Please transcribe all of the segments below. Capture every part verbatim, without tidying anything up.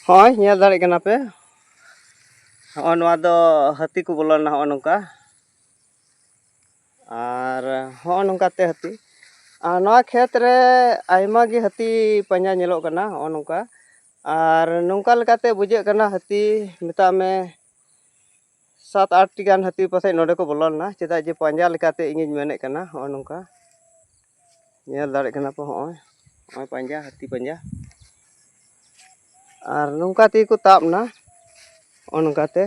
ᱦᱚᱸᱜᱼᱚᱭ ᱧᱮᱞ ᱫᱟᱲᱮᱭᱟᱜ ᱠᱟᱱᱟ ᱯᱮ, ᱦᱚᱸᱜᱼᱚᱭ ᱱᱚᱣᱟ ᱫᱚ ᱦᱟᱹᱛᱤ ᱠᱚ ᱵᱚᱞᱚ ᱞᱮᱱᱟ, ᱦᱚᱸᱜᱼᱚᱭ ᱱᱚᱝᱠᱟ᱾ ᱟᱨ ᱦᱚᱸᱜᱼᱚᱭ ᱱᱚᱝᱠᱟ ᱛᱮ ᱦᱟᱹᱛᱤ, ᱟᱨ ᱱᱚᱣᱟ ᱠᱷᱮᱛ ᱨᱮ ᱟᱭᱢᱟ ᱜᱮ ᱦᱟᱹᱛᱤ ᱯᱟᱸᱡᱟ ᱧᱮᱞᱚᱜ ᱠᱟᱱᱟ, ᱦᱚᱸᱜᱼᱚᱭ ᱱᱚᱝᱠᱟ᱾ ᱟᱨ ᱱᱚᱝᱠᱟ ᱞᱮᱠᱟᱛᱮ ᱵᱩᱡᱷᱟᱹᱜ ᱠᱟᱱᱟ, ᱦᱟᱹᱛᱤ ᱢᱮᱛᱟᱜ ᱢᱮ ᱥᱟᱛ ᱟᱴ ᱴᱤ ᱜᱟᱱ ᱦᱟᱹᱛᱤ ᱯᱟᱥᱮᱡ ᱱᱚᱰᱮ ᱠᱚ ᱵᱚᱞᱚ ᱞᱮᱱᱟ, ᱪᱮᱫᱟᱜ ᱡᱮ ᱯᱟᱸᱡᱟ ᱞᱮᱠᱟᱛᱮ ᱤᱧᱤᱧ ᱢᱮᱱᱮᱫ ᱠᱟᱱᱟ, ᱦᱚᱸᱜᱼᱚᱭ ᱱᱚᱝᱠᱟ᱾ ᱧᱮᱞ ᱫᱟᱲᱮᱭᱟᱜ ᱠᱟᱱᱟ ᱯᱮ, ᱦᱚᱸᱜᱼᱚᱭ, ᱦᱚᱸᱜᱼᱚᱭ ᱯᱟᱸᱡᱟ, ᱦᱟᱹᱛᱤ ᱯᱟᱸᱡᱟ᱾ ᱟᱨ ᱱᱚᱝᱠᱟ ᱛᱮᱜᱮ ᱠᱚ ᱛᱟᱵ ᱮᱱᱟ, ᱦᱚᱸᱜᱼᱚᱭ ᱱᱚᱝᱠᱟᱛᱮ,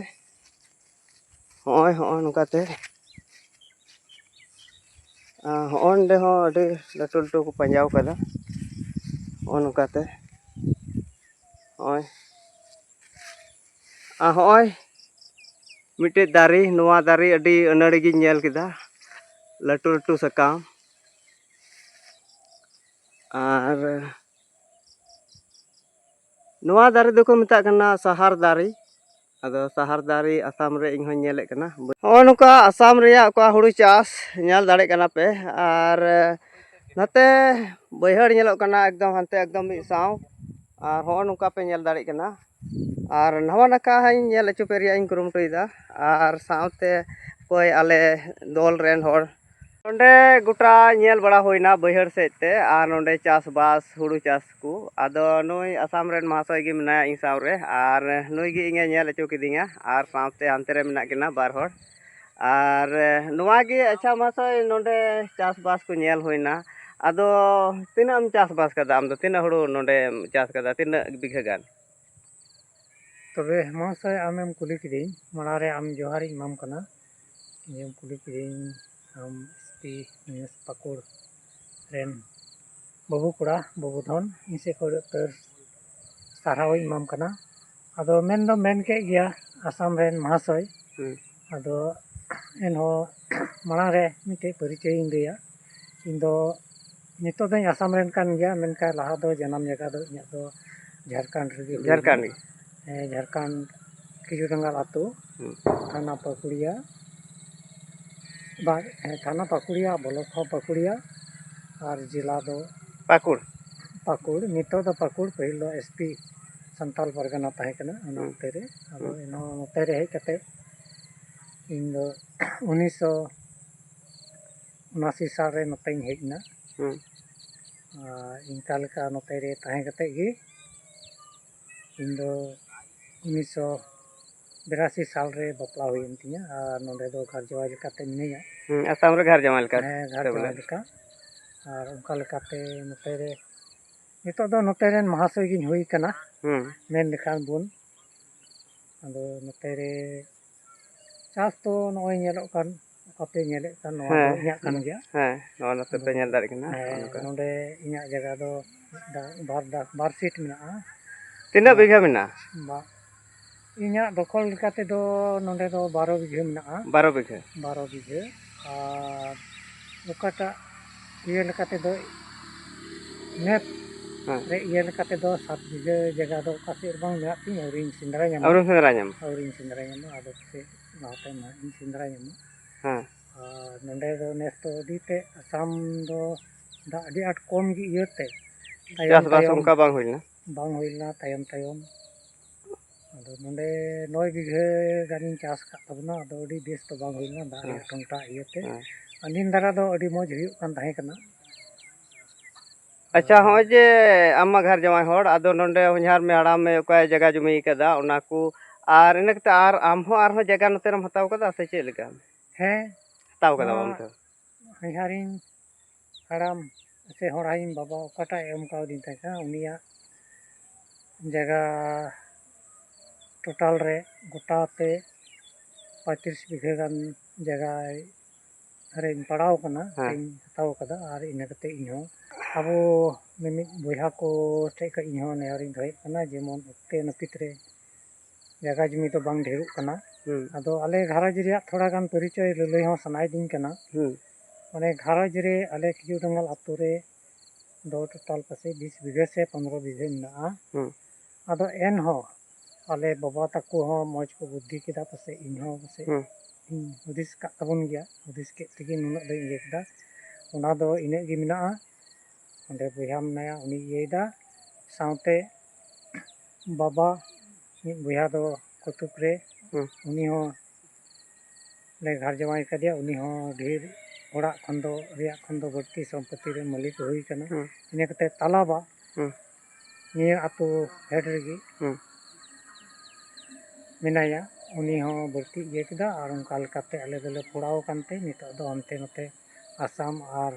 ᱦᱚᱸᱜᱼᱚᱭ, ᱦᱚᱸᱜᱼᱚᱭ ᱱᱚᱝᱠᱟᱛᱮ᱾ ᱟᱨ ᱦᱚᱸᱜᱼᱚᱭ ᱱᱚᱸᱰᱮ ᱦᱚᱸ ᱟᱹᱰᱤ ᱞᱟᱹᱴᱩ ᱞᱟᱹᱴᱩ ᱠᱚ ᱯᱟᱸᱡᱟ ᱟᱠᱟᱫᱟ, ᱦᱚᱸᱜᱼᱚᱭ ᱱᱚᱝᱠᱟᱛᱮ, ᱦᱚᱸᱜᱼᱚᱭ᱾ ᱟᱨ ᱦᱚᱸᱜᱼᱚᱭ ᱢᱤᱫᱴᱮᱡ ᱫᱟᱨᱮ, ᱱᱚᱣᱟ ᱫᱟᱨᱮ ᱟᱹᱰᱤ ᱟᱹᱱᱟᱹᱲᱤ ᱜᱤᱧ ᱧᱮᱞ ᱠᱮᱫᱟ, ᱞᱟᱹᱴᱩ ᱞᱟᱹᱴᱩ ᱥᱟᱠᱟᱢ᱾ ᱟᱨ ᱱᱚᱣᱟ ᱫᱟᱨᱮ ᱫᱚᱠᱚ ᱢᱮᱛᱟᱜ ᱠᱟᱱᱟ ᱥᱟᱦᱟᱨ ᱫᱟᱨᱮ᱾ ᱟᱫᱚ ᱥᱟᱦᱟᱨ ᱫᱟᱨᱮ ᱟᱥᱟᱢ ᱨᱮ ᱤᱧ ᱦᱚᱸᱧ ᱧᱮᱞᱮᱫ ᱠᱟᱱᱟ᱾ ᱱᱚᱜᱼᱚ ᱱᱚᱝᱠᱟ ᱟᱥᱟᱢ ᱨᱮᱭᱟᱜ ᱚᱠᱟ ᱦᱩᱲᱩ ᱪᱟᱥ ᱧᱮᱞ ᱫᱟᱲᱮᱭᱟᱜ ᱠᱟᱱᱟ ᱯᱮ, ᱟᱨ ᱱᱚᱛᱮ ᱵᱟᱹᱭᱦᱟᱹᱲ ᱧᱮᱞᱚᱜ ᱠᱟᱱᱟ ᱮᱠᱫᱚᱢ ᱦᱟᱱᱛᱮ ᱮᱠᱫᱚᱢ ᱢᱤᱫ ᱥᱟᱶ, ᱟᱨ ᱦᱚᱸᱜᱼᱚ ᱱᱚᱝᱠᱟ ᱯᱮ ᱧᱮᱞ ᱫᱟᱲᱮᱭᱟᱜ ᱠᱟᱱᱟ᱾ ᱟᱨ ᱱᱟᱣᱟ ᱱᱟᱠᱷᱟ ᱦᱚᱸᱧ ᱧᱮᱞ ᱦᱚᱪᱚ ᱯᱮ ᱨᱮᱭᱟᱜ ᱤᱧ ᱠᱩᱨᱩᱢᱩᱴᱩᱭᱮᱫᱟ, ᱟᱨ ᱥᱟᱶᱛᱮ ᱚᱠᱚᱭ ᱟᱞᱮ ᱫᱚᱞ ᱨᱮᱱ ᱦᱚᱲ ᱱᱚᱸᱰᱮ ᱜᱚᱴᱟ ᱧᱮᱞ ᱵᱟᱲᱟ ᱦᱩᱭᱱᱟ ᱵᱟᱹᱭᱦᱟᱹᱲ ᱥᱮᱫ ᱛᱮ, ᱟᱨ ᱱᱚᱸᱰᱮ ᱪᱟᱥᱵᱟᱥ, ᱦᱩᱲᱩ ᱪᱟᱥ ᱠᱚ᱾ ᱟᱫᱚ ᱱᱩᱭ ᱟᱥᱟᱢ ᱨᱮᱱ ᱢᱟᱦᱟᱥᱚᱭ ᱜᱮ ᱢᱮᱱᱟᱭᱟ ᱤᱧ ᱥᱟᱶ ᱨᱮ, ᱟᱨ ᱱᱩᱭ ᱜᱮ ᱤᱧᱮ ᱧᱮᱞ ᱦᱚᱪᱚ ᱠᱤᱫᱤᱧᱟ, ᱟᱨ ᱥᱟᱶᱛᱮ ᱦᱟᱱᱛᱮ ᱨᱮ ᱢᱮᱱᱟᱜ ᱠᱤᱱᱟ ᱵᱟᱨ ᱦᱚᱲ᱾ ᱟᱨ ᱱᱚᱣᱟ ᱜᱮ, ᱟᱪᱪᱷᱟ ᱢᱟᱦᱟᱥᱚᱭ, ᱱᱚᱸᱰᱮ ᱪᱟᱥᱵᱟᱥ ᱠᱚ ᱧᱮᱞ ᱦᱩᱭᱱᱟ, ᱟᱫᱚ ᱛᱤᱱᱟᱹᱜ ᱮᱢ ᱪᱟᱥᱵᱟᱥ ᱠᱟᱫᱟ ᱟᱢ ᱫᱚ? ᱛᱤᱱᱟᱹᱜ ᱦᱩᱲᱩ ᱱᱚᱸᱰᱮᱢ ᱪᱟᱥ ᱠᱟᱫᱟ? ᱛᱤᱱᱟᱹᱜ ᱵᱤᱜᱷᱟᱹ ᱜᱟᱱ? ᱛᱚᱵᱮ ᱢᱟᱦᱟᱥᱚᱭ, ᱟᱢᱮᱢ ᱠᱩᱞᱤ ᱠᱤᱫᱤᱧ, ᱢᱟᱲᱟᱝ ᱨᱮ ᱟᱢ ᱡᱚᱦᱟᱨᱤᱧ ᱮᱢᱟᱢ ᱠᱟᱱᱟ᱾ ᱤᱧᱮᱢ ᱠᱩᱞᱤ ᱠᱤᱫᱤᱧ, ᱟᱢ ᱮᱥ ᱯᱤ ᱱᱤᱭᱩᱡᱽ ᱯᱟᱹᱠᱩᱲ ᱨᱮᱱ ᱵᱟᱹᱵᱩ ᱠᱚᱲᱟ, ᱵᱟᱹᱵᱩ ᱫᱷᱚᱱ, ᱤᱧ ᱥᱮᱫ ᱠᱷᱚᱱ ᱟᱹᱰᱤ ᱩᱛᱟᱹᱨ ᱥᱟᱨᱦᱟᱣ ᱤᱧ ᱮᱢᱟᱢ ᱠᱟᱱᱟ᱾ ᱟᱫᱚ ᱢᱮᱱ ᱫᱚᱢ ᱢᱮᱱ ᱠᱮᱫ ᱜᱮᱭᱟ ᱟᱥᱟᱢ ᱨᱮᱱ ᱢᱟᱦᱟᱥᱚᱭ᱾ ᱦᱩᱸ᱾ ᱟᱫᱚ ᱮᱱᱦᱚᱸ ᱢᱟᱲᱟᱝ ᱨᱮ ᱢᱤᱫᱴᱮᱡ ᱯᱚᱨᱤᱪᱚᱭ ᱤᱧ ᱞᱟᱹᱭᱟ᱾ ᱤᱧ ᱫᱚ ᱱᱤᱛᱚᱜ ᱫᱚᱧ ᱟᱥᱟᱢ ᱨᱮᱱ ᱠᱟᱱ ᱜᱮᱭᱟ, ᱢᱮᱱᱠᱷᱟᱱ ᱞᱟᱦᱟ ᱫᱚ ᱡᱟᱱᱟᱢ ᱡᱟᱭᱜᱟ ᱫᱚ ᱤᱧᱟᱹᱜ ᱫᱚ ᱡᱷᱟᱲᱠᱷᱚᱸᱰ ᱨᱮᱜᱮ ᱦᱩᱭ ᱡᱷᱟᱲᱠᱷᱚᱸᱰ ᱞᱮᱱᱟ᱾ ᱜᱮ? ᱦᱮᱸ, ᱡᱷᱟᱲᱠᱷᱚᱸᱰ ᱠᱤᱡᱩᱰᱟᱸᱜᱟᱞ ᱟᱹᱛᱩ, ᱦᱩᱸ᱾ ᱛᱷᱟᱱᱟ ᱯᱟᱹᱠᱩᱲᱤᱭᱟ, ᱵᱟ-, ᱦᱮᱸ, ᱛᱷᱟᱱᱟ ᱯᱟᱹᱠᱩᱲᱤᱭᱟ, ᱵᱞᱚᱠ ᱦᱚᱸ ᱯᱟᱹᱠᱩᱲᱤᱭᱟ, ᱟᱨ ᱡᱮᱞᱟ ᱫᱚ ᱯᱟᱹᱠᱩᱲ᱾ ᱯᱟᱹᱠᱩᱲ, ᱱᱤᱛᱚᱜ ᱫᱚ ᱯᱟᱹᱠᱩᱲ, ᱯᱟᱹᱦᱤᱞ ᱫᱚ ᱮᱥ ᱯᱤ ᱥᱟᱱᱛᱟᱞ ᱯᱟᱨᱜᱟᱱᱟ ᱛᱟᱦᱮᱸ ᱠᱟᱱᱟ ᱚᱱᱟ ᱦᱩᱸ᱾ ᱚᱠᱛᱮ ᱨᱮ᱾ ᱟᱫᱚ ᱦᱩᱸ᱾ ᱮᱱᱦᱚᱸ ᱱᱚᱛᱮ ᱨᱮ ᱦᱮᱡ ᱠᱟᱛᱮ ᱤᱧ ᱫᱚ ᱩᱱᱤᱥᱥᱚ ᱩᱱᱟᱥᱤ ᱥᱟᱞ ᱨᱮ ᱱᱚᱛᱮᱧ ᱦᱮᱡ ᱮᱱᱟ᱾ ᱦᱩᱸ᱾ ᱟᱨ ᱤᱱᱠᱟ ᱞᱮᱠᱟ ᱱᱚᱛᱮ ᱨᱮ ᱛᱟᱦᱮᱸ ᱠᱟᱛᱮ ᱜᱮ ᱤᱧ ᱫᱚ ᱩᱱᱤᱥᱥᱚ ᱵᱤᱨᱟᱥᱤ ᱥᱟᱞ ᱨᱮ ᱵᱟᱯᱞᱟ ᱦᱩᱭᱮᱱ ᱛᱤᱧᱟ᱾ ᱟᱨ ᱱᱚᱰᱮ ᱫᱚ ᱜᱷᱟᱨ ᱡᱟᱶᱟᱭ ᱞᱮᱠᱟᱛᱮ ᱢᱤᱱᱟᱹᱧᱟ᱾ ᱦᱩᱸ, ᱟᱥᱟᱢ ᱨᱮ ᱜᱷᱟᱨ ᱡᱟᱶᱟᱭ ᱞᱮᱠᱟ ᱦᱮᱸ, ᱜᱷᱟᱨ ᱛᱮ ᱵᱚᱞᱮ᱾ ᱡᱟᱶᱟᱭ ᱞᱮᱠᱟ᱾ ᱟᱨ ᱚᱱᱠᱟ ᱞᱮᱠᱟᱛᱮ ᱱᱚᱛᱮ ᱨᱮ ᱱᱤᱛᱚᱜ ᱫᱚ ᱱᱚᱛᱮ ᱨᱮᱱ ᱢᱟᱦᱟᱥᱚᱭ ᱜᱤᱧ ᱦᱩᱭ ᱠᱟᱱᱟ᱾ ᱦᱩᱸ᱾ ᱢᱮᱱ ᱞᱮᱠᱷᱟᱱ ᱵᱚᱱ, ᱟᱫᱚ ᱱᱚᱛᱮ ᱨᱮ ᱪᱟᱥ ᱫᱚ ᱱᱚᱜᱼᱚᱭ ᱧᱮᱞᱚᱜ ᱠᱟᱱ, ᱚᱠᱟ ᱯᱮ ᱧᱮᱞᱮᱫ ᱠᱟᱱ, ᱱᱚᱣᱟ ᱫᱚ ᱦᱮᱸ᱾ ᱤᱧᱟᱹᱜ ᱠᱟᱱ ᱜᱮᱭᱟ᱾ ᱦᱮᱸ, ᱱᱚᱣᱟ ᱱᱚᱛᱮ ᱯᱮ ᱟᱫᱚ, ᱧᱮᱞ ᱫᱟᱲᱮᱭᱟᱜ ᱠᱟᱱᱟ, ᱦᱮᱸ, ᱱᱚᱜᱼᱚ ᱱᱚᱝᱠᱟ᱾ ᱱᱚᱰᱮ ᱤᱧᱟᱹᱜ ᱡᱟᱭᱜᱟ ᱫᱚ ᱢᱤᱫ ᱫᱷᱟᱣ, ᱵᱟᱨ ᱫᱷᱟᱣ, ᱵᱟᱨ ᱥᱤᱴ ᱢᱮᱱᱟᱜᱼᱟ᱾ ᱛᱤᱱᱟᱹᱜ ᱵᱟᱨ, ᱵᱤᱜᱷᱟᱹ ᱢᱮᱱᱟᱜᱼᱟ? ᱵᱟ-, ᱤᱧᱟᱹᱜ ᱫᱚᱠᱷᱚᱞ ᱞᱮᱠᱟ ᱛᱮᱫᱚ ᱱᱚᱰᱮ ᱫᱚ ᱵᱟᱨᱚ ᱵᱤᱜᱷᱟᱹ ᱢᱮᱱᱟᱜᱼᱟ᱾ ᱵᱟᱨᱚ ᱵᱤᱜᱷᱟᱹ? ᱵᱟᱨᱚ ᱵᱤᱜᱷᱟᱹ᱾ ᱟᱨ ᱚᱠᱟᱴᱟᱜ ᱤᱭᱟᱹ ᱞᱮᱠᱟ ᱛᱮᱫᱚ, ᱢᱮᱯ ᱦᱮᱸ᱾ ᱨᱮ ᱤᱭᱟᱹ ᱞᱮᱠᱟ ᱛᱮᱫᱚ ᱥᱟᱛ ᱵᱤᱜᱷᱟᱹ ᱡᱟᱭᱜᱟ ᱫᱚ ᱚᱠᱟ ᱥᱮᱫ ᱨᱮ ᱵᱟᱝ ᱢᱮᱱᱟᱜ ᱛᱤᱧ, ᱟᱹᱣᱨᱤᱧ ᱥᱮᱸᱫᱽᱨᱟ ᱧᱟᱢᱟ᱾ ᱟᱹᱣᱨᱤᱢ ᱥᱮᱸᱫᱽᱨᱟ ᱧᱟᱢᱟ? ᱟᱹᱣᱨᱤᱧ ᱥᱮᱸᱫᱽᱨᱟ ᱧᱟᱢᱟ, ᱟᱫᱚ ᱯᱟᱥᱮᱡ ᱞᱟᱦᱟᱛᱮ ᱱᱟᱦᱟᱜ ᱤᱧ ᱥᱮᱸᱫᱽᱨᱟ ᱧᱟᱢᱟ᱾ ᱦᱮᱸ᱾ ᱟᱨ ᱱᱚᱰᱮ ᱫᱚ ᱱᱮᱥ ᱫᱚ ᱟᱹᱰᱤ ᱛᱮᱫ ᱟᱥᱟᱢ ᱫᱚ ᱫᱟᱜ ᱟᱹᱰᱤ ᱟᱸᱴ ᱠᱚᱢ ᱜᱮ ᱤᱭᱟᱹᱛᱮ ᱛᱟᱭᱚᱢ ᱪᱟᱥᱵᱟᱥ ᱛᱟᱭᱚᱢ ᱚᱱᱠᱟ ᱵᱟᱝ ᱦᱩᱭ ᱞᱮᱱᱟ? ᱵᱟᱝ ᱦᱩᱭ ᱞᱮᱱᱟ, ᱛᱟᱭᱚᱢ ᱛᱟᱭᱚᱢ᱾ ᱟᱫᱚ ᱱᱚᱰᱮ ᱱᱚᱭ ᱵᱤᱜᱷᱟᱹ ᱜᱟᱱᱤᱧ ᱪᱟᱥ ᱟᱠᱟᱫ ᱛᱟᱵᱚᱱᱟ, ᱟᱫᱚ ᱟᱹᱰᱤ ᱵᱮᱥ ᱫᱚ ᱵᱟᱝ ᱦᱩᱭ ᱞᱮᱱᱟ, ᱫᱟᱜ ᱦᱮᱸ᱾ ᱨᱮᱭᱟᱜ ᱴᱚᱱᱴᱟ ᱤᱭᱟᱹᱛᱮ᱾ ᱦᱮᱸ᱾ ᱟᱨ ᱱᱤᱱ ᱫᱷᱟᱨᱟ ᱫᱚ ᱟᱹᱰᱤ ᱢᱚᱡᱽ ᱦᱩᱭᱩᱜ ᱠᱟᱱ ᱛᱟᱦᱮᱸ ᱠᱟᱱᱟ᱾ ᱟᱪᱪᱷᱟ, ᱟᱨ ᱦᱚᱸᱜᱼᱚᱭ ᱡᱮ ᱟᱢ ᱢᱟ ᱜᱷᱟᱨ ᱡᱟᱶᱟᱭ ᱦᱚᱲ, ᱟᱫᱚ ᱱᱚᱰᱮ ᱦᱚᱧᱦᱟᱨ ᱢᱮ, ᱦᱟᱲᱟᱢ ᱢᱮ ᱚᱠᱟᱭ ᱡᱟᱭᱜᱟ ᱡᱚᱢᱤ ᱠᱟᱫᱟ ᱚᱱᱟ ᱠᱚ, ᱟᱨ ᱤᱱᱟᱹ ᱠᱟᱛᱮ ᱟᱨ ᱟᱢ ᱦᱚᱸ ᱟᱨᱦᱚᱸ ᱡᱟᱭᱜᱟ ᱱᱚᱛᱮ ᱨᱮᱢ ᱦᱟᱛᱟᱣ ᱠᱟᱫᱟ ᱥᱮ ᱪᱮᱫ ᱞᱮᱠᱟ? ᱦᱮᱸ, ᱦᱟᱛᱟᱣ ᱠᱟᱫᱟ ᱱᱚᱣᱟ ᱚᱱᱛᱮ? ᱦᱚᱧᱦᱟᱨᱤᱧ ᱦᱟᱲᱟᱢ ᱥᱮ ᱦᱚᱲᱦᱟᱭᱤᱧ ᱵᱟᱵᱟ ᱚᱠᱟᱴᱟᱜ ᱮ ᱮᱢ ᱠᱟᱣᱫᱤᱧ ᱛᱟᱦᱮᱸ ᱠᱟᱱᱟ, ᱩᱱᱤᱭᱟᱜ ᱡᱟᱭᱜᱟ ᱴᱳᱴᱟᱞ ᱨᱮ ᱜᱚᱴᱟ ᱛᱮ ᱯᱚᱸᱭᱛᱨᱤᱥ ᱵᱤᱜᱷᱟᱹ ᱜᱟᱱ ᱡᱟᱭᱜᱟ ᱨᱮᱧ ᱯᱟᱲᱟᱣ ᱠᱟᱱᱟ, ᱦᱮᱸ᱾ ᱥᱮᱧ ᱦᱟᱛᱟᱣ ᱠᱟᱫᱟ᱾ ᱟᱨ ᱤᱱᱟᱹ ᱠᱟᱛᱮ ᱤᱧᱦᱚᱸ ᱟᱵᱚ ᱢᱤᱢᱤᱫ ᱵᱚᱭᱦᱟ ᱠᱚ ᱴᱷᱮᱡ ᱠᱷᱚᱡ ᱤᱧᱦᱚᱸ ᱱᱮᱦᱚᱨᱤᱧ ᱫᱚᱦᱚᱭᱮᱫ ᱠᱟᱱᱟ, ᱡᱮᱢᱚᱱ ᱚᱠᱛᱮ ᱱᱟᱹᱯᱤᱛ ᱨᱮ ᱡᱟᱭᱜᱟ ᱡᱩᱢᱤ ᱫᱚ ᱵᱟᱝ ᱰᱷᱮᱨᱚᱜ ᱠᱟᱱᱟ᱾ ᱦᱩᱸ᱾ ᱟᱫᱚ ᱟᱞᱮ ᱜᱷᱟᱨᱚᱸᱡᱽ ᱨᱮᱭᱟᱜ ᱛᱷᱚᱲᱟ ᱜᱟᱱ ᱯᱚᱨᱤᱪᱚᱭ ᱞᱟᱹᱞᱟᱹᱭ ᱦᱚᱸ ᱥᱟᱱᱟᱭᱤᱫᱤᱧ ᱠᱟᱱᱟ᱾ ᱦᱩᱸ᱾ ᱢᱟᱱᱮ ᱜᱷᱟᱨᱚᱸᱡᱽ ᱨᱮ ᱟᱞᱮ ᱠᱤᱪᱩ ᱰᱟᱸᱜᱟᱞ ᱟᱛᱳ ᱨᱮ ᱫᱚ ᱴᱳᱴᱟᱞ ᱯᱟᱥᱮᱡ ᱵᱤᱥ ᱵᱤᱜᱷᱟᱹ ᱥᱮ ᱯᱚᱱᱨᱚ ᱵᱤᱜᱷᱟᱹ ᱢᱮᱱᱟᱜᱼᱟ᱾ ᱦᱩᱸ᱾ ᱟᱫᱚ ᱮᱱᱦᱚᱸ ᱟᱞᱮ ᱵᱟᱵᱟ ᱛᱟᱠᱚ ᱦᱚᱸ ᱢᱚᱡᱽ ᱠᱚ ᱵᱩᱫᱽᱫᱷᱤ ᱠᱮᱫᱟ, ᱯᱟᱥᱮᱡ ᱤᱧ ᱦᱚᱸ ᱯᱟᱥᱮᱡ ᱦᱩᱸ᱾ ᱤᱧ ᱦᱩᱫᱤᱥ ᱠᱟᱜ ᱛᱟᱵᱚᱱ ᱜᱮᱭᱟ, ᱦᱩᱫᱤᱥ ᱠᱮᱫ ᱛᱮᱜᱮ ᱱᱩᱱᱟᱹᱜ ᱫᱚᱧ ᱤᱭᱟᱹ ᱠᱮᱫᱟ᱾ ᱚᱱᱟ ᱫᱚ ᱤᱱᱟᱹᱜ ᱜᱮ ᱢᱮᱱᱟᱜᱼᱟ᱾ ᱚᱸᱰᱮ ᱵᱚᱭᱦᱟ ᱢᱮᱱᱟᱭᱟ, ᱩᱱᱤᱭ ᱤᱭᱟᱹᱭᱮᱫᱟ, ᱥᱟᱶᱛᱮ ᱵᱟᱵᱟ ᱢᱤᱫ ᱵᱚᱭᱦᱟ ᱫᱚ ᱠᱚᱛᱩᱠ ᱨᱮ, ᱦᱩᱸ᱾ ᱩᱱᱤ ᱦᱚᱸ ᱞᱮ ᱜᱷᱟᱨ ᱡᱟᱶᱟᱭ ᱠᱟᱫᱮᱭᱟ᱾ ᱩᱱᱤ ᱦᱚᱸ ᱰᱷᱮᱨ ᱚᱲᱟᱜ ᱠᱷᱚᱱ ᱫᱚ, ᱨᱮᱭᱟᱜ ᱠᱷᱚᱱ ᱫᱚ ᱵᱟᱹᱲᱛᱤ ᱥᱚᱢᱯᱚᱛᱤ ᱨᱮ ᱢᱟᱹᱞᱤᱠ ᱦᱩᱭ ᱠᱟᱱᱟ᱾ ᱦᱩᱸ᱾ ᱤᱱᱟᱹ ᱠᱟᱛᱮ ᱛᱟᱞᱟᱵᱟ, ᱦᱩᱸ᱾ ᱱᱤᱭᱟᱹ ᱟᱛᱳ ᱦᱮᱰ ᱨᱮᱜᱮ ᱦᱩᱸ᱾ ᱢᱮᱱᱟᱭᱟ, ᱩᱱᱤ ᱦᱚᱸ ᱵᱟᱹᱲᱛᱤ ᱤᱭᱟᱹ ᱠᱮᱫᱟ᱾ ᱟᱨ ᱚᱱᱠᱟ ᱞᱮᱠᱟᱛᱮ ᱟᱞᱮ ᱫᱚᱞᱮ ᱯᱷᱚᱲᱟᱣ ᱟᱠᱟᱱ ᱛᱮ ᱱᱤᱛᱚᱜ ᱫᱚ ᱦᱟᱱᱛᱮ ᱱᱚᱛᱮ ᱟᱥᱟᱢ ᱟᱨ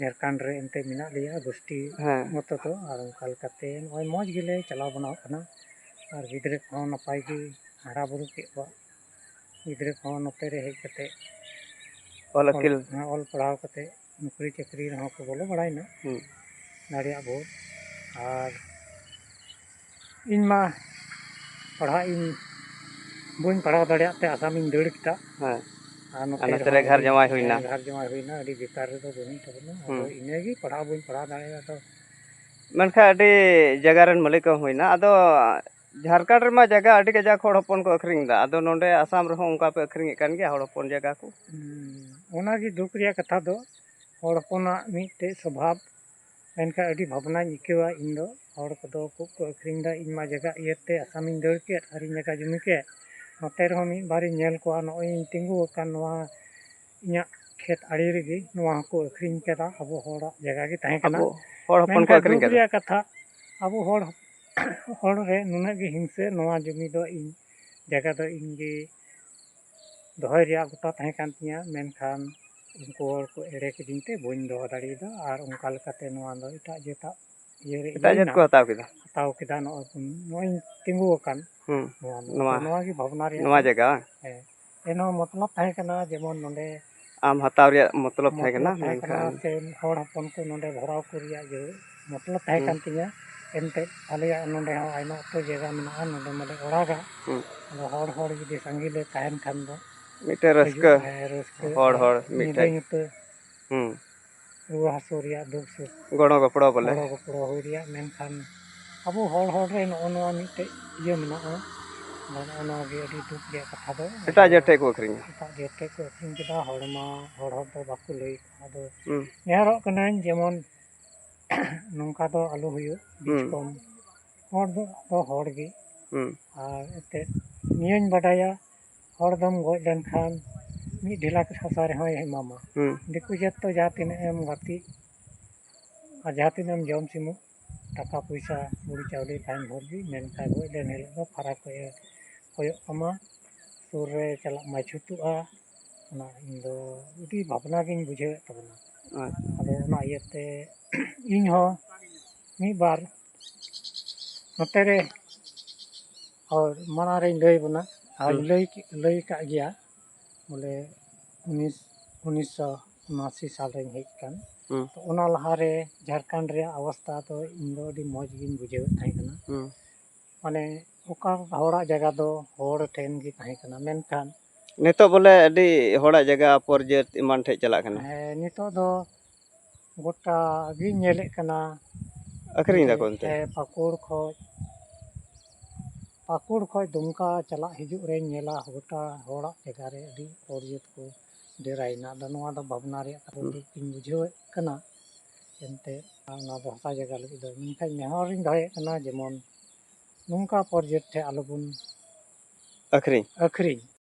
ᱡᱷᱟᱲᱠᱷᱚᱸᱰ ᱨᱮ ᱮᱱᱛᱮ ᱢᱮᱱᱟᱜ ᱞᱮᱭᱟ ᱜᱩᱥᱴᱤ ᱦᱮᱸ᱾ ᱢᱚᱛᱚ ᱫᱚ᱾ ᱟᱨ ᱚᱱᱠᱟ ᱞᱮᱠᱟᱛᱮ ᱱᱚᱜᱼᱚᱭ ᱢᱚᱡᱽ ᱜᱮᱞᱮ ᱪᱟᱞᱟᱣ ᱵᱟᱱᱟᱣ ᱠᱟᱱᱟ᱾ ᱟᱨ ᱜᱤᱫᱽᱨᱟᱹ ᱠᱚᱦᱚᱸ ᱱᱟᱯᱟᱭ ᱜᱮ ᱦᱟᱨᱟ ᱵᱩᱨᱩ ᱠᱮᱫ ᱠᱚᱣᱟ᱾ ᱜᱤᱫᱽᱨᱟᱹ ᱠᱚᱦᱚᱸ ᱱᱚᱛᱮ ᱨᱮ ᱦᱮᱡ ᱠᱟᱛᱮ ᱚᱞ ᱚᱞ, ᱟᱹᱠᱤᱞ᱾ ᱦᱮᱸ, ᱚᱞ ᱯᱟᱲᱦᱟᱣ ᱠᱟᱛᱮ ᱱᱚᱠᱨᱤ ᱪᱟᱹᱠᱨᱤ ᱨᱮᱦᱚᱸ ᱠᱚ ᱵᱚᱞᱚ ᱵᱟᱲᱟᱭᱮᱱᱟ᱾ ᱦᱩᱸ᱾ ᱫᱟᱲᱮᱭᱟᱜ ᱵᱷᱳᱨ᱾ ᱟᱨ ᱤᱧ ᱢᱟ ᱯᱟᱲᱦᱟᱜ ᱤᱧ ᱵᱟᱹᱧ ᱯᱟᱲᱦᱟᱣ ᱫᱟᱲᱮᱭᱟᱜ ᱛᱮ ᱟᱥᱟᱢᱤᱧ ᱫᱟᱹᱲ ᱠᱮᱫᱟ᱾ ᱦᱮᱸ᱾ ᱟᱨ ᱱᱚᱛᱮ ᱟᱨ ᱱᱚᱛᱮ ᱨᱮ ᱨᱮᱦᱚᱸ ᱜᱷᱟᱨ ᱵᱟᱹᱧ, ᱡᱟᱶᱟᱭ ᱦᱩᱭᱱᱟ᱾ ᱦᱮᱸ, ᱜᱷᱟᱨ ᱡᱟᱶᱟᱭ ᱦᱩᱭᱱᱟ᱾ ᱟᱹᱰᱤ ᱵᱮᱠᱟᱨ ᱨᱮᱫᱚ ᱵᱟᱹᱱᱩᱜ ᱛᱟᱵᱚᱱᱟ᱾ ᱟᱫᱚ ᱦᱩᱸ᱾ ᱤᱱᱟᱹᱜᱮ ᱯᱟᱲᱦᱟᱣ ᱵᱟᱹᱧ ᱯᱟᱲᱦᱟᱣ ᱫᱟᱲᱮᱭᱟᱫᱟ᱾ ᱟᱫᱚ ᱢᱮᱱᱠᱷᱟᱱ ᱟᱹᱰᱤ ᱡᱟᱭᱜᱟ ᱨᱮᱱ ᱢᱟᱹᱞᱤᱠ ᱦᱚᱸ ᱦᱩᱭᱱᱟ᱾ ᱟᱫᱚ ᱡᱷᱟᱲᱠᱷᱚᱸᱰ ᱨᱮᱢᱟ ᱡᱟᱭᱜᱟ ᱟᱹᱰᱤ ᱠᱟᱡᱟᱠ ᱦᱚᱲ ᱦᱚᱯᱚᱱ ᱠᱚ ᱟᱹᱠᱷᱨᱤᱧ ᱮᱫᱟ᱾ ᱟᱫᱚ ᱱᱚᱰᱮ ᱟᱥᱟᱢ ᱨᱮᱦᱚᱸ ᱚᱱᱠᱟ ᱯᱮ ᱟᱹᱠᱷᱨᱤᱧᱮᱫ ᱠᱟᱱ ᱜᱮᱭᱟ ᱦᱚᱲ ᱦᱚᱯᱚᱱ ᱡᱟᱭᱜᱟ ᱠᱚ? ᱦᱩᱸ, ᱚᱱᱟᱜᱮ ᱫᱩᱠ ᱨᱮᱭᱟᱜ ᱠᱟᱛᱷᱟ ᱫᱚ, ᱦᱚᱲ ᱦᱚᱯᱚᱱᱟᱜ ᱢᱤᱫᱴᱮᱡ ᱥᱚᱵᱷᱟᱵ᱾ ᱢᱮᱱᱠᱷᱟᱱ ᱟᱹᱰᱤ ᱵᱷᱟᱵᱽᱱᱟᱧ ᱟᱹᱭᱠᱟᱹᱣᱟ ᱤᱧ ᱫᱚ᱾ ᱦᱚᱲ ᱠᱚᱫᱚ ᱠᱷᱩᱵ ᱠᱚ ᱟᱹᱠᱷᱨᱤᱧ ᱮᱫᱟ᱾ ᱤᱧ ᱢᱟ ᱡᱟᱭᱜᱟ ᱤᱭᱟᱹᱛᱮ ᱟᱥᱟᱢᱤᱧ ᱫᱟᱹᱲ ᱠᱮᱫ, ᱟᱨ ᱤᱧ ᱡᱟᱭᱜᱟ ᱡᱩᱢᱤ ᱠᱮᱫ᱾ ᱱᱚᱛᱮ ᱨᱮᱦᱚᱸ ᱢᱤᱫ ᱵᱟᱨᱤᱧ ᱧᱮᱞ ᱠᱚᱣᱟ, ᱱᱚᱜᱼᱚᱭ ᱤᱧ ᱛᱤᱸᱜᱩ ᱟᱠᱟᱱ ᱱᱚᱣᱟ ᱤᱧᱟᱹᱜ ᱠᱷᱮᱛ ᱟᱲᱮ ᱨᱮᱜᱮ ᱱᱚᱣᱟ ᱦᱚᱸᱠᱚ ᱟᱹᱠᱷᱨᱤᱧ ᱠᱮᱫᱟ᱾ ᱟᱵᱚ ᱦᱚᱲᱟᱜ ᱡᱟᱭᱜᱟ ᱜᱮ ᱛᱟᱦᱮᱸ ᱠᱟᱱᱟ᱾ ᱟᱵᱚ ᱦᱚᱲ ᱦᱚᱯᱚᱱ ᱠᱚ ᱢᱮᱱᱠᱷᱟᱱ ᱟᱹᱠᱷᱨᱤᱧ ᱫᱩᱠ ᱠᱮᱫᱟ᱾ ᱨᱮᱭᱟᱜ ᱠᱟᱛᱷᱟ, ᱟᱵᱚ ᱦᱚᱲ, ᱦᱚᱲ ᱨᱮ ᱱᱩᱱᱟᱹᱜ ᱜᱮ ᱦᱤᱝᱥᱟᱹ, ᱱᱚᱣᱟ ᱡᱩᱢᱤ ᱫᱚ ᱤᱧ, ᱡᱟᱭᱜᱟ ᱫᱚ ᱤᱧ ᱜᱮ ᱫᱚᱦᱚᱭ ᱨᱮᱭᱟᱜ ᱜᱚᱴᱟ ᱛᱟᱦᱮᱸ ᱠᱟᱱ ᱛᱤᱧᱟᱹ, ᱢᱮᱱᱠᱷᱟᱱ ᱩᱱᱠᱩ ᱦᱚᱲ ᱠᱚ ᱮᱲᱮ ᱠᱤᱫᱤᱧ ᱛᱮ ᱵᱟᱹᱧ ᱫᱚᱦᱚ ᱫᱟᱲᱮᱭᱟᱫᱟ᱾ ᱟᱨ ᱚᱱᱠᱟ ᱞᱮᱠᱟᱛᱮ ᱱᱚᱣᱟ ᱫᱚ ᱮᱴᱟᱜ ᱡᱟᱹᱛᱟᱜ ᱤᱭᱟᱹ ᱨᱮ ᱮᱴᱟᱜ ᱡᱟᱹᱛ ᱤᱭᱟᱹᱭᱮᱱᱟ᱾ ᱠᱚ ᱦᱟᱛᱟᱣ ᱠᱮᱫᱟ᱾ ᱦᱟᱛᱟᱣ ᱠᱮᱫᱟ᱾ ᱱᱚᱜᱼᱚᱭ, ᱱᱚᱜᱼᱚᱭ ᱛᱤᱸᱜᱩ ᱟᱠᱟᱱ ᱦᱩᱸ᱾ ᱱᱚᱣᱟ ᱫᱚ᱾ ᱱᱚᱣᱟ, ᱱᱚᱣᱟ ᱜᱮ ᱵᱷᱟᱵᱽᱱᱟ ᱨᱮᱭᱟᱜ ᱱᱚᱣᱟ ᱫᱚ᱾ ᱡᱟᱭᱜᱟ ᱵᱟᱝ? ᱦᱮᱸ᱾ ᱮᱱᱦᱚᱸ ᱢᱚᱛᱞᱚᱵ ᱛᱟᱦᱮᱸ ᱠᱟᱱᱟ ᱡᱮᱢᱚᱱ ᱱᱚᱰᱮ ᱟᱢ ᱦᱟᱛᱟᱣ ᱨᱮᱭᱟᱜ ᱢᱚᱛᱞᱚᱵ ᱛᱟᱦᱮᱸ ᱠᱟᱱᱟ, ᱢᱚᱛᱞᱚᱵ ᱛᱟᱦᱮᱸ ᱠᱟᱱᱟ, ᱢᱮᱱᱠᱷᱟᱱ ᱥᱮ ᱦᱚᱲ ᱦᱚᱯᱚᱱ ᱠᱚ ᱱᱚᱰᱮ ᱵᱷᱚᱨᱟᱣ ᱠᱚ ᱨᱮᱭᱟᱜ ᱡᱮ ᱢᱚᱛᱞᱚᱵ ᱛᱟᱦᱮᱸ ᱦᱩᱸ᱾ ᱠᱟᱱ ᱛᱤᱧᱟᱹ᱾ ᱮᱱᱛᱮᱫ ᱟᱞᱮᱭᱟᱜ ᱱᱚᱰᱮ ᱦᱚᱸ ᱟᱭᱢᱟ ᱩᱛᱟᱹᱨ ᱡᱟᱭᱜᱟ ᱢᱮᱱᱟᱜᱼᱟ, ᱱᱚᱰᱮ ᱢᱟᱞᱮ ᱚᱲᱟᱜᱟ᱾ ᱦᱩᱸ᱾ ᱟᱫᱚ ᱦᱚᱲ, ᱦᱚᱲ ᱡᱩᱫᱤ ᱥᱟᱸᱜᱮ ᱞᱮ ᱛᱟᱦᱮᱱ ᱠᱷᱟᱱ ᱫᱚ ᱢᱤᱫᱴᱮᱱ ᱨᱟᱹᱥᱠᱟᱹ, ᱦᱤᱡᱩᱜ, ᱦᱮᱸ, ᱨᱟᱹᱥᱠᱟᱹ ᱦᱚᱲ, ᱟᱨ ᱦᱚᱲ ᱧᱤᱫᱟᱹ ᱢᱤᱫᱴᱷᱮᱡ᱾ ᱧᱩᱛᱟᱹ ᱦᱩᱸ᱾ ᱨᱩᱣᱟᱹ ᱦᱟᱹᱥᱩ ᱨᱮᱭᱟᱜ ᱫᱩᱠ ᱥᱩᱠ ᱜᱚᱲᱚ ᱜᱚᱯᱚᱲᱚ ᱵᱚᱞᱮ᱾ ᱜᱚᱲᱚ ᱜᱚᱯᱚᱲᱚ ᱦᱩᱭ ᱨᱮᱭᱟᱜ᱾ ᱢᱮᱱᱠᱷᱟᱱ ᱟᱵᱚ ᱦᱚᱲ, ᱦᱚᱲ ᱨᱮ ᱱᱚᱜᱼᱚ ᱱᱚᱣᱟ ᱢᱤᱫᱴᱮᱡ ᱤᱭᱟᱹ ᱢᱮᱱᱟᱜᱼᱟ᱾ ᱟᱫᱚ ᱱᱚᱜᱼᱚ ᱱᱚᱣᱟ ᱜᱮ ᱟᱹᱰᱤ ᱫᱩᱠ ᱨᱮᱭᱟᱜ ᱠᱟᱛᱷᱟ ᱫᱚ᱾ ᱮᱴᱟᱜ ᱟᱫᱚ ᱡᱟᱹᱛ ᱴᱷᱮᱡ ᱠᱚ ᱟᱹᱠᱷᱨᱤᱧᱟ᱾ ᱮᱴᱟᱜ ᱡᱟᱹᱛ ᱴᱷᱮᱡ ᱠᱚ ᱟᱹᱠᱷᱨᱤᱧ ᱠᱮᱫᱟ᱾ ᱦᱚᱲ ᱢᱟ, ᱦᱚᱲ ᱦᱚᱲ ᱫᱚ ᱵᱟᱠᱚ ᱞᱟᱹᱭ ᱠᱚᱣᱟ᱾ ᱟᱫᱚ ᱦᱩᱸ᱾ ᱱᱮᱦᱚᱨᱚᱜ ᱠᱟᱹᱱᱟᱹᱧ ᱡᱮᱢᱚᱱ ᱱᱚᱝᱠᱟ ᱫᱚ ᱟᱞᱚ ᱦᱩᱭᱩᱜ, ᱵᱤᱡᱽ ᱦᱩᱸ᱾ ᱠᱚᱢ ᱦᱚᱲ ᱫᱚ, ᱫᱚ ᱦᱚᱲ ᱜᱮ᱾ ᱦᱩᱸ᱾ ᱟᱨ ᱮᱱᱛᱮᱫ ᱱᱤᱭᱟᱹᱧ ᱵᱟᱰᱟᱭᱟ, ᱦᱚᱲ ᱫᱚᱢ ᱜᱚᱡ ᱞᱮᱱᱠᱷᱟᱱ ᱢᱤᱫ ᱰᱷᱮᱞᱟᱠ ᱦᱟᱥᱟ ᱨᱮᱦᱚᱸᱭ ᱮᱢᱟᱢᱟ᱾ ᱦᱩᱸ᱾ ᱫᱤᱠᱩ ᱡᱟᱹᱛ ᱫᱚ ᱡᱟᱦᱟᱸ ᱛᱤᱱᱟᱹᱜ ᱮᱢ ᱜᱟᱛᱮᱜ ᱟᱨ ᱡᱟᱦᱟᱸ ᱛᱤᱱᱟᱹᱜ ᱮᱢ ᱡᱚᱢ ᱥᱤᱢᱚᱜ, ᱴᱟᱠᱟ ᱯᱚᱭᱥᱟ, ᱦᱩᱲᱩ ᱪᱟᱣᱞᱮ ᱛᱟᱦᱮᱱ ᱵᱷᱳᱨ ᱜᱮ, ᱢᱮᱱᱠᱷᱟᱱ ᱜᱚᱡ ᱞᱮᱱ ᱦᱤᱞᱳᱜ ᱫᱚ ᱯᱷᱟᱨᱟᱠ ᱠᱷᱚᱡ ᱮ ᱠᱚᱭᱚᱜ ᱠᱟᱢᱟ, ᱥᱩᱨ ᱨᱮ ᱪᱟᱞᱟᱜ ᱢᱟᱭ ᱪᱷᱩᱴᱩᱜᱼᱟ᱾ ᱚᱱᱟ ᱤᱧ ᱫᱚ ᱟᱹᱰᱤ ᱵᱷᱟᱵᱽᱱᱟ ᱜᱤᱧ ᱵᱩᱡᱷᱟᱹᱣᱮᱫ ᱛᱟᱵᱚᱱᱟ᱾ ᱟᱪᱪᱷᱟ᱾ ᱟᱫᱚ ᱚᱱᱟ ᱤᱭᱟᱹᱛᱮ ᱤᱧ ᱦᱚᱸ ᱢᱤᱫ ᱵᱟᱨ ᱱᱚᱛᱮ ᱨᱮ, ᱦᱳᱭ, ᱢᱟᱲᱟᱝ ᱨᱮᱧ ᱞᱟᱹᱭ ᱵᱚᱱᱟ, ᱟᱨ ᱦᱩᱸ᱾ ᱞᱟᱹᱭ, ᱞᱟᱹᱭ ᱟᱠᱟᱫ ᱜᱮᱭᱟ, ᱵᱚᱞᱮ ᱩᱱᱤᱥ, ᱩᱱᱤᱥᱥᱚ ᱩᱱᱟᱥᱤ ᱥᱟᱞ ᱨᱮᱧ ᱦᱮᱡ ᱟᱠᱟᱱ᱾ ᱦᱩᱸ᱾ ᱛᱚ, ᱚᱱᱟ ᱞᱟᱦᱟᱨᱮ ᱡᱷᱟᱲᱠᱷᱚᱸᱰ ᱨᱮᱭᱟᱜ ᱚᱵᱚᱥᱛᱟ ᱫᱚ ᱤᱧ ᱫᱚ ᱟᱹᱰᱤ ᱢᱚᱡᱽ ᱜᱤᱧ ᱵᱩᱡᱷᱟᱹᱣᱮᱫ ᱛᱟᱦᱮᱸ ᱠᱟᱱᱟ᱾ ᱦᱩᱸ᱾ ᱢᱟᱱᱮ, ᱚᱠᱟ ᱦᱚᱲᱟᱜ ᱡᱟᱭᱜᱟ ᱫᱚ ᱦᱚᱲ ᱴᱷᱮᱱ ᱜᱮ ᱛᱟᱦᱮᱸ ᱠᱟᱱᱟ, ᱢᱮᱱᱠᱷᱟᱱ ᱱᱤᱛᱚᱜ ᱵᱚᱞᱮ ᱟᱹᱰᱤ ᱦᱚᱲᱟᱜ ᱡᱟᱭᱜᱟ ᱯᱚᱨ ᱡᱟᱹᱛ ᱮᱢᱟᱱ ᱴᱷᱮᱡ ᱪᱟᱞᱟᱜ ᱠᱟᱱᱟ᱾ ᱦᱮᱸ, ᱱᱤᱛᱚᱜ ᱫᱚ ᱜᱚᱴᱟ ᱜᱤᱧ ᱧᱮᱞᱮᱫ ᱠᱟᱱᱟ᱾ ᱟᱹᱠᱷᱨᱤᱧ ᱫᱟᱠᱚ ᱚᱱᱛᱮ? ᱦᱮᱸ, ᱯᱟᱹᱠᱩᱲ ᱠᱷᱚᱡ, ᱯᱟᱹᱠᱩᱲ ᱠᱷᱚᱡ ᱫᱩᱢᱠᱟ ᱪᱟᱞᱟᱜ ᱦᱤᱡᱩᱜ ᱨᱮᱧ ᱧᱮᱞᱟ, ᱜᱚᱴᱟ ᱦᱚᱲᱟᱜ ᱡᱟᱭᱜᱟ ᱨᱮ ᱟᱹᱰᱤ ᱯᱚᱨ ᱡᱟᱹᱛ ᱠᱚ ᱰᱮᱨᱟᱭᱮᱱᱟ᱾ ᱟᱫᱚ ᱱᱚᱣᱟ ᱫᱚ ᱵᱷᱟᱵᱽᱱᱟ ᱨᱮᱭᱟᱜ ᱠᱟᱛᱷᱟ ᱦᱩᱸ᱾ ᱫᱚ ᱤᱧ ᱵᱩᱡᱷᱟᱹᱣᱮᱫ ᱠᱟᱱᱟ᱾ ᱮᱱᱛᱮ ᱚᱱᱟ ᱫᱚ ᱦᱟᱥᱟ ᱡᱟᱭᱜᱟ ᱞᱟᱹᱜᱤᱫ ᱫᱚ, ᱢᱮᱱᱠᱷᱟᱱ ᱱᱮᱦᱚᱨᱤᱧ ᱫᱚᱦᱚᱭᱮᱫ ᱠᱟᱱᱟ, ᱡᱮᱢᱚᱱ ᱱᱚᱝᱠᱟ ᱯᱚᱨ ᱡᱟᱹᱛ ᱴᱷᱮᱱ ᱟᱞᱚᱵᱚᱱ ᱟᱹᱠᱷᱨᱤᱧ᱾ ᱟᱹᱠᱷᱨᱤᱧ᱾